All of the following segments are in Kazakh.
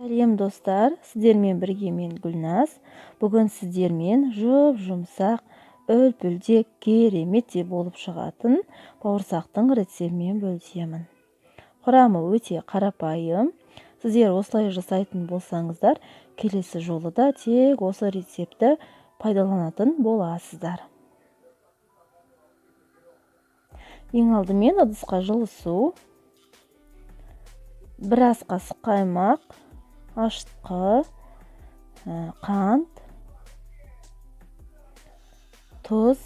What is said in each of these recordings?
Сәлем достар, сіздермен бірге мен Гүлназ. Бүгін сіздермен жұп-жұмсақ, үлпілдек, кереметтей болып шығатын бауырсақтың рецептімен бөлісемін. Құрамы өте қарапайым. Сіздер осылай жасайтын болсаңыздар, келесі жолы да тек осы рецептті пайдаланатын боласыздар. Ең алдымен ыдысқа жылы су, біраз қасық қаймақ, ашытқы, қант, тұз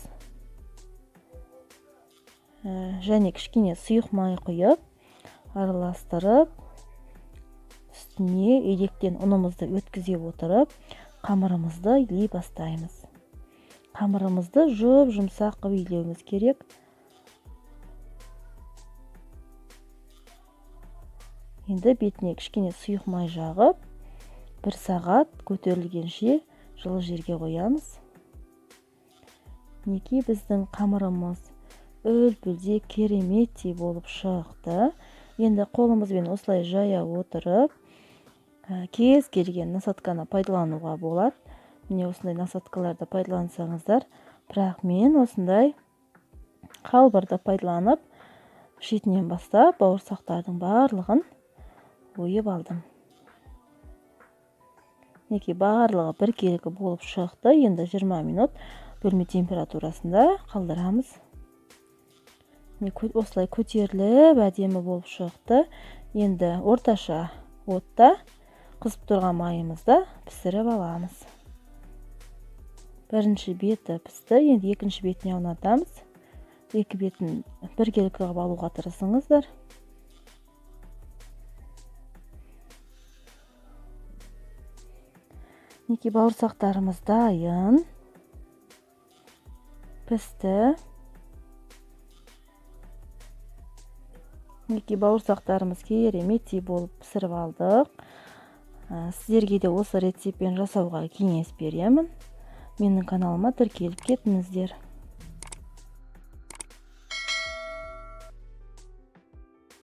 және кішкене сұйық май құйып, араластырып, үстіне електен ұнымызды өткізе отырып, қамырымызды илей бастаймыз. Қамырымызды жұп-жұмсақ қылып илеуіміз керек. Енді бетіне кішкене сұйық май жағып, бір сағат көтерілгенше жылы жерге қоямыз. Мінекей біздің қамырымыз үлпілдек кереметтей болып шықты. Енді қолымызбен осылай жая отырып, кез келген насадканы пайдалануға болады. Міне осындай насадкаларды пайдалансаңыздар, бірақ мен осындай қалбырды пайдаланып, шетінен бастап бауырсақтардың барлығын ойып алдым. Мінекей барлығы біркелкі болып шықты. Енді 20 минут бөлме температурасында қалдырамыз. Міне осылай көтеріліп әдемі болып шықты. Енді орташа отта қызып тұрған майымызды пісіріп аламыз. Бірінші беті пісті, енді екінші бетіне аунатамыз. Екі бетін біркелкі қылып алуға тырысыңыздар. Мінекей бауырсақтарымыз дайын. Пісті. Мінекей бауырсақтарымыз кереметтей болып пісіріп алдық. Сіздерге де осы рецептпен жасауға кеңес беремін. Менің каналыма тіркеліп кетіңіздер.